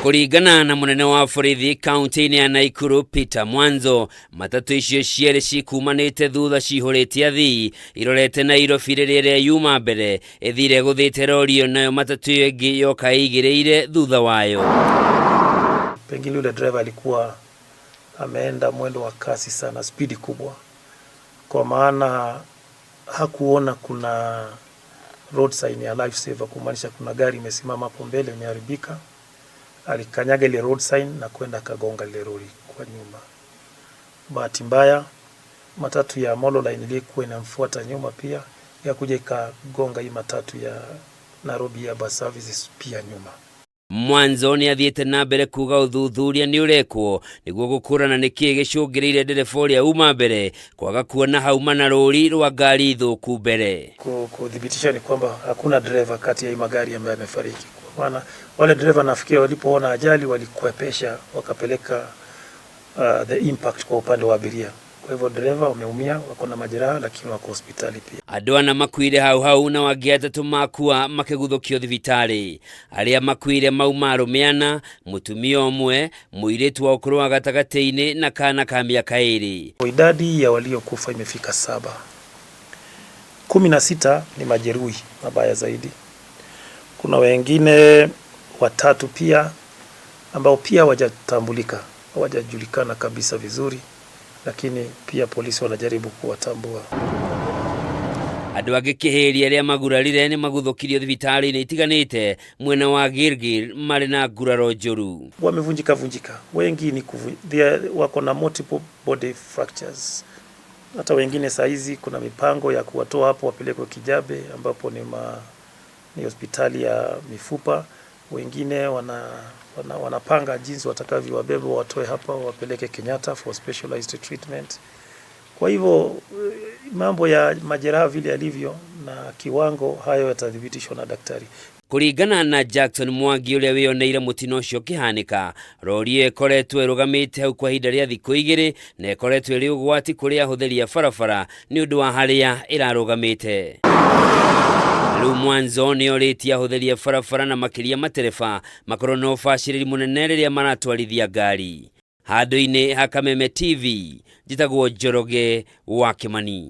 Kũringana na mũnene wa borithi kaunti-inĩ ya Naikuru Peter Mwanzo, matatũ icio cierĩ cikumanĩte thutha cihũrĩte athii irorete Nairobi rĩrĩa ĩrĩa yuma mbere ĩthire ĩgũthĩte rori ĩyo nayo matatũ ĩyo ĩngĩ yoka ĩigĩrĩire thutha wayo. Pengine yule driver alikuwa ameenda mwendo wa kasi sana, spidi kubwa, kwa maana hakuona kuna road sign ya life saver, kumaanisha kuna gari imesimama hapo mbele imeharibika. Alikanyaga ile road sign na kwenda akagonga ile lori kwa nyuma. Bahati mbaya matatu ya Molo Line ilikuwa inamfuata nyuma pia yakuja ikagonga hii matatu ya Nairobi Bus Services pia nyuma. Mwanzo nĩ athiĩte na mbere kuga ũthuthuria nĩ ũrekwo nĩguo gũkũrana nĩkĩĩ gĩcũngĩrĩire ndereba ũrĩa uma mbere kwaga kuona hauma na rũri rwa ngari thũku mbere. Kuthibitisha ni kwamba hakuna dereva kati ya hii magari ambaye amefariki, kwa maana wale dereva nafikiri walipoona ajali walikuepesha wakapeleka the impact kwa upande wa abiria. Kwa hivyo dereva wameumia, wako na majeraha, lakini wako hospitali pia. Andũ ana makuire hau hau na angĩ atatũ makua makĩguthũkio thibitarĩ. Arĩa makuire mauma arũme ana, mũtumia ũmwe, mũirĩtu wa ũkũrũ wa gatagatĩ-inĩ na kana ka mĩaka 2. Idadi ya waliokufa imefika 7. 16 ni majeruhi mabaya zaidi. Kuna wengine 3 pia ambao pia hawajatambulika, hawajajulikana kabisa vizuri, lakini pia polisi wanajaribu kuwatambua. Andũ angĩ kĩhĩri arĩa magurarire nĩ maguthũkirio thibitarĩ-inĩ itiganĩte mwena wa Gilgil marĩ na nguraro njũru. Wamevunjika vunjika, wengi ni wako na multiple body fractures. Hata wengine saa hizi kuna mipango ya kuwatoa hapo wapelekwe Kijabe ambapo ni hospitali ya mifupa. Wengine wanapanga jinsi watakavyowabeba watoe hapa wapeleke Kenyatta for specialized treatment. Kwa hivyo mambo ya majeraha vile yalivyo na kiwango hayo yatathibitishwa na daktari. Kũringana na Jackson Mwangi ũrĩa wĩyoneire mũtino ũcio ũkĩhanĩka, rori ĩyo ĩkoretwo ĩrũgamĩte hau kwa ihinda rĩa thikũ 2 na ĩkoretwo ĩrĩ ũgwati kũrĩ ahũthĩri a barabara nĩ ũndũ wa harĩa ĩrarũgamĩte. Rĩu Mwanzo nĩ orĩtie ahũthĩri a barabara na makĩria matereba makorwo na ũbacĩrĩri mũnene rĩrĩa maratwarithia ngari. Handũ-inĩ ha Kameme TV, njĩtagwo Njoroge wa Kĩmani.